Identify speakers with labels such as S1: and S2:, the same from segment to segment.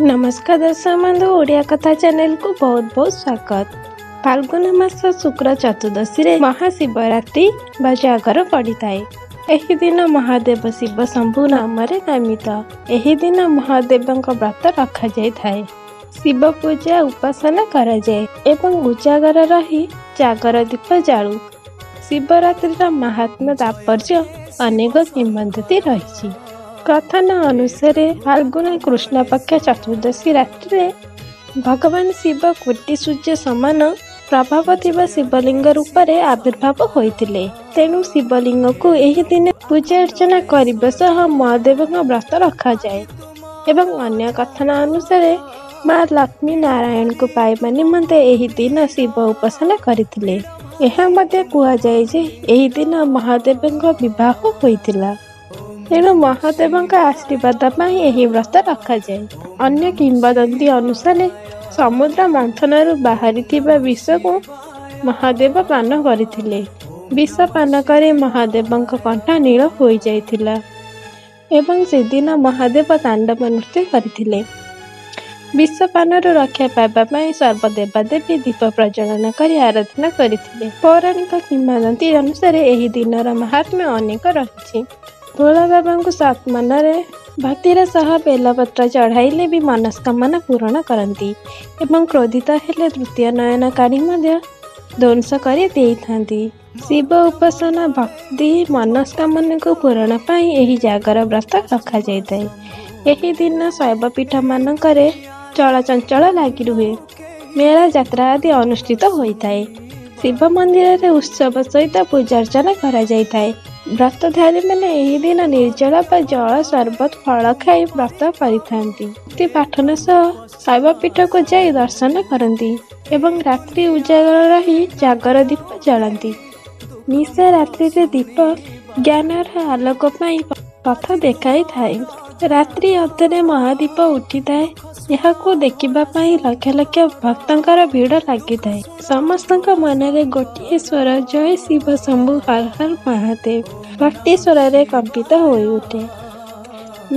S1: ନମସ୍କାର ଦର୍ଶକ ବନ୍ଧୁ, ଓଡ଼ିଆ କଥା ଚ୍ୟାନେଲକୁ ବହୁତ ବହୁତ ସ୍ୱାଗତ। ଫାଲ୍ଗୁନ ମାସ ଶୁକ୍ର ଚତୁର୍ଦ୍ଦଶୀରେ ମହାଶିବରାତ୍ରି ବା ଜାଗର ପଡ଼ିଥାଏ। ଏହି ଦିନ ମହାଦେବ ଶିବ ଶମ୍ଭୁ ନାମରେ ନାମିତ। ଏହି ଦିନ ମହାଦେବଙ୍କ ବ୍ରତ ରଖାଯାଇଥାଏ, ଶିବ ପୂଜା ଉପାସନା କରାଯାଏ ଏବଂ ଉଜାଗର ରହି ଜାଗର ଦୀପ ଜାଳୁ। ଶିବରାତ୍ରିର ମାହାତ୍ମ୍ୟ ତାତ୍ପର୍ଯ୍ୟ ଅନେକ କିମ୍ବଦନ୍ତୀ ରହିଛି। କଥନ ଅନୁସାରେ ଫାଲ୍ଗୁନ କୃଷ୍ଣପକ୍ଷ ଚତୁର୍ଦ୍ଦଶୀ ରାତ୍ରିରେ ଭଗବାନ ଶିବ କୋଟି ସୂର୍ଯ୍ୟ ସମାନ ପ୍ରଭାବ ଥିବା ଶିବଲିଙ୍ଗ ରୂପରେ ଆବିର୍ଭାବ ହୋଇଥିଲେ। ତେଣୁ ଶିବଲିଙ୍ଗକୁ ଏହି ଦିନ ପୂଜା ଅର୍ଚ୍ଚନା କରିବା ସହ ମହାଦେବଙ୍କ ବ୍ରତ ରଖାଯାଏ। ଏବଂ ଅନ୍ୟ କଥନ ଅନୁସାରେ ମା ଲକ୍ଷ୍ମୀ ନାରାୟଣଙ୍କୁ ପାଇବା ନିମନ୍ତେ ଏହି ଦିନ ଶିବ ଉପାସନା କରିଥିଲେ। ଏହା ମଧ୍ୟ କୁହାଯାଏ ଯେ ଏହି ଦିନ ମହାଦେବଙ୍କ ବିବାହ ହୋଇଥିଲା, ତେଣୁ ମହାଦେବଙ୍କ ଆଶୀର୍ବାଦ ପାଇଁ ଏହି ବ୍ରତ ରଖାଯାଏ। ଅନ୍ୟ କିମ୍ବଦନ୍ତୀ ଅନୁସାରେ ସମୁଦ୍ର ମନ୍ଥନରୁ ବାହାରିଥିବା ବିଷକୁ ମହାଦେବ ପାନ କରିଥିଲେ। ବିଷ ପାନ କରି ମହାଦେବଙ୍କ କଣ୍ଠ ନୀଳ ହୋଇଯାଇଥିଲା ଏବଂ ସେଦିନ ମହାଦେବ ତାଣ୍ଡବ ନୃତ୍ୟ କରିଥିଲେ। ବିଷ ପାନରୁ ରକ୍ଷା ପାଇବା ପାଇଁ ସର୍ବଦେବାଦେବୀ ଦୀପ ପ୍ରଜ୍ୱଳନ କରି ଆରାଧନା କରିଥିଲେ। ପୌରାଣିକ କିମ୍ବଦନ୍ତୀ ଅନୁସାରେ ଏହି ଦିନର ମାହାତ୍ମ୍ୟ ଅନେକ ରହିଛି। ଭୋଳା ବାବାଙ୍କୁ ସତ୍ ମନରେ ଭକ୍ତିର ସହ ବେଲପତ୍ର ଚଢ଼ାଇଲେ ବି ମନସ୍କାମନା ପୂରଣ କରନ୍ତି ଏବଂ କ୍ରୋଧିତ ହେଲେ ତୃତୀୟ ନୟନ କାଢ଼ି ମଧ୍ୟ ଧ୍ୱଂସ କରି ଦେଇଥାନ୍ତି। ଶିବ ଉପାସନା, ଭକ୍ତି, ମନସ୍କାମନାକୁ ପୂରଣ ପାଇଁ ଏହି ଜାଗର ବ୍ରତ ରଖାଯାଇଥାଏ। ଏହି ଦିନ ଶୈବପୀଠମାନଙ୍କରେ ଚଳଚଞ୍ଚଳ ଲାଗି ରୁହେ, ମେଳା ଯାତ୍ରା ଆଦି ଅନୁଷ୍ଠିତ ହୋଇଥାଏ। ଶିବ ମନ୍ଦିରରେ ଉତ୍ସବ ସହିତ ପୂଜାର୍ଚ୍ଚନା କରାଯାଇଥାଏ। ବ୍ରତଧାରୀମାନେ ଏହି ଦିନ ନିର୍ଜଳ ବା ଜଳ, ସରବତ, ଫଳ ଖାଇ ବ୍ରତ କରିଥାନ୍ତି। ପଠନ ସହ ଶୈବପୀଠକୁ ଯାଇ ଦର୍ଶନ କରନ୍ତି ଏବଂ ରାତ୍ରି ଉଜାଗର ରହି ଜାଗର ଦୀପ ଜାଳନ୍ତି। ନିଶା ରାତ୍ରିରେ ଦୀପ ଜ୍ଞାନର ଆଲୋକ ପାଇଁ ପଥ ଦେଖାଇଥାଏ। ରାତ୍ରି ଅଧରେ ମହାଦୀପ ଉଠିଥାଏ। ଏହାକୁ ଦେଖିବା ପାଇଁ ଲକ୍ଷ ଲକ୍ଷ ଭକ୍ତଙ୍କର ଭିଡ଼ ଲାଗିଥାଏ। ସମସ୍ତଙ୍କ ମନରେ ଗୋଟିଏ ସ୍ୱର, ଜୟ ଶିବ ଶମ୍ଭୁ, ହର ହର ମହାଦେବ, ଭକ୍ତି ସ୍ୱରରେ କମ୍ପିତ ହୋଇଉଠେ।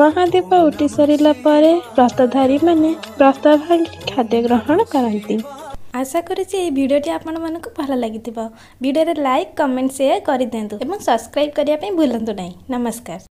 S1: ମହାଦୀପ ଉଠି ସାରିଲା ପରେ ବ୍ରତଧାରୀମାନେ ବ୍ରତ ଭାଙ୍ଗି ଖାଦ୍ୟ ଗ୍ରହଣ କରନ୍ତି।
S2: ଆଶା କରୁଛି ଏହି ଭିଡ଼ିଓଟି ଆପଣମାନଙ୍କୁ ଭଲ ଲାଗିଥିବ। ଭିଡ଼ିଓରେ ଲାଇକ୍, କମେଣ୍ଟ, ସେୟାର କରିଦିଅନ୍ତୁ ଏବଂ ସବସ୍କ୍ରାଇବ୍ କରିବା ପାଇଁ ଭୁଲନ୍ତୁ ନାହିଁ। ନମସ୍କାର।